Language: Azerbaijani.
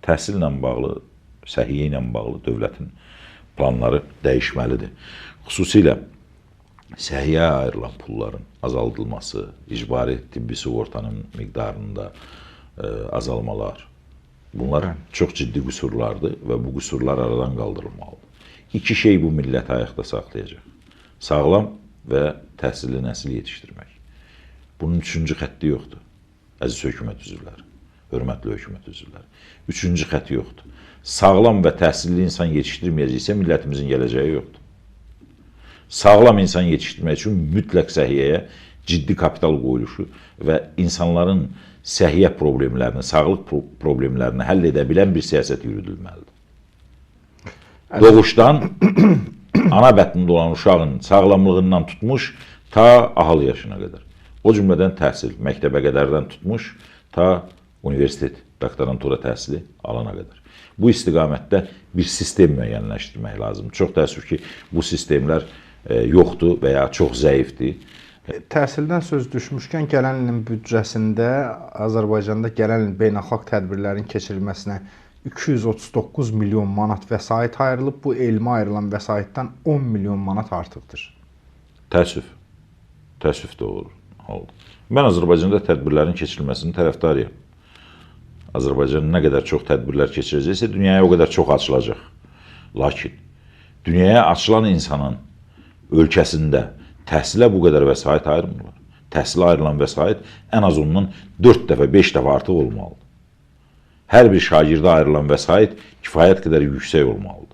Təhsillə bağlı, səhiyyə ilə bağlı dövlətin planları dəyişməlidir. Xüsusilə səhiyyəyə ayrılan pulların azaldılması, icbari tibbi sığortanın miqdarında azalmalar, bunlar çox ciddi qüsurlardır və bu qüsurlar aradan qaldırılmalıdır. İki şey bu milləti ayaqda saxlayacaq. Sağlam və təhsilli nəsil yetişdirmək. Bunun üçüncü xətti yoxdur. Əziz hökumət üzvləri, hörmətli hökumət üzvləri. Üçüncü xətti yoxdur. Sağlam və təhsilli insan yetişdirməyəcəksə millətimizin gələcəyi yoxdur. Sağlam insan yetişdirmək üçün mütləq səhiyyəyə ciddi kapital qoyuluşu və insanların səhiyyə problemlərini, sağlıq problemlərini həll edə bilən bir siyasət yürüdülməlidir. Doğuşdan ana bətnində olan uşağın sağlamlığından tutmuş ta ahıl yaşına qədər. O cümlədən təhsil, məktəbə qədərdən tutmuş ta universitet, doktorantura təhsili alana qədər. Bu istiqamətdə bir sistem müəyyənləşdirmək lazımdır. Çox təəssüf ki, bu sistemlər yoxdur və ya çox zəifdir. Təhsildən söz düşmüşkən gələn ilin büdcəsində Azərbaycanda gələn il beynəlxalq tədbirlərin keçirilməsinə 239 milyon manat vəsait ayrılıb. Bu elmə ayrılan vəsaitdən 10 milyon manat artıqdır. Təəssüf. Təəssüf doğru oldu. Mən Azərbaycanda tədbirlərin keçirilməsinin tərəfdarıyam. Azərbaycan nə qədər çox tədbirlər keçirəcəksə, dünyaya o qədər çox açılacaq. Lakin dünyaya açılan insanın ölkəsində təhsilə bu qədər vəsait ayırmırlar. Təhsilə ayrılan vəsait ən az ondan 4 dəfə, 5 dəfə artıq olmalıdır. Hər bir şagirdə ayrılan vəsait kifayət qədər yüksək olmalıdır.